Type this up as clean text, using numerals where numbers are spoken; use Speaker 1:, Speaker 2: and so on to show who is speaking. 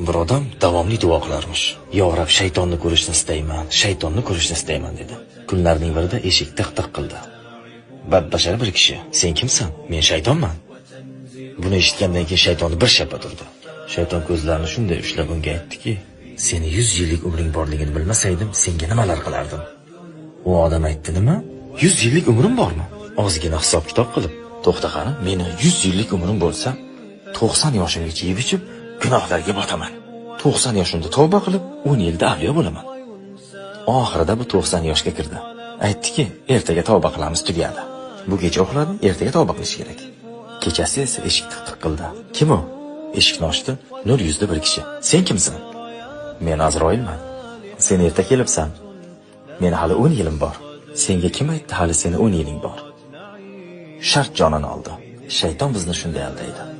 Speaker 1: Bir odam davomli duo qilarmish. "Yo Rab, shaytonni ko'rishni istayman, shaytonni ko'rishni istayman" dedi. Kunlarning birida eshik tiq-tiq qildi. Badbashar bir kishi: "Sen kimsan?" "Men shaytonman." Buni eshitgandan keyin shaytonni bir shapat urdi. Shayton ko'zlarini shunday ushlab unga aytdiki: "Seni 100 yillik umring borligini bilmasaydim, senga nimalar qilardim?" U odam aytdi: "Nima? 100 yillik umrim bormi?" Ozgina hisob-kitob qilib, "To'xta qani, meni 100 yillik umrim bo'lsa, 90 yoshimgacha yeb ichib, gunohlarga botaman. 90 yoshimda tavba qilib, 10 yilda avliyo bo'laman." Oxirida bu 90 yoshga kirdi. Aytdiki, ertaga tavba qilamiz, tugadi. Bu kecha uxladi, ertaga tavba qilish kerak. Kechasi esa eshik tiq-tiq qildi. Kim u? Eshikni ochdi, nur yuzli bir kishi. "Sen kimsan?" "Men Azroilman." "Sen erta kelibsan. Meni hali 10 yilim bor." "Senga kim aytdi hali seni 10 yiling bor?" Shart jonini oldi. Shayton bizni shunday aldaydi.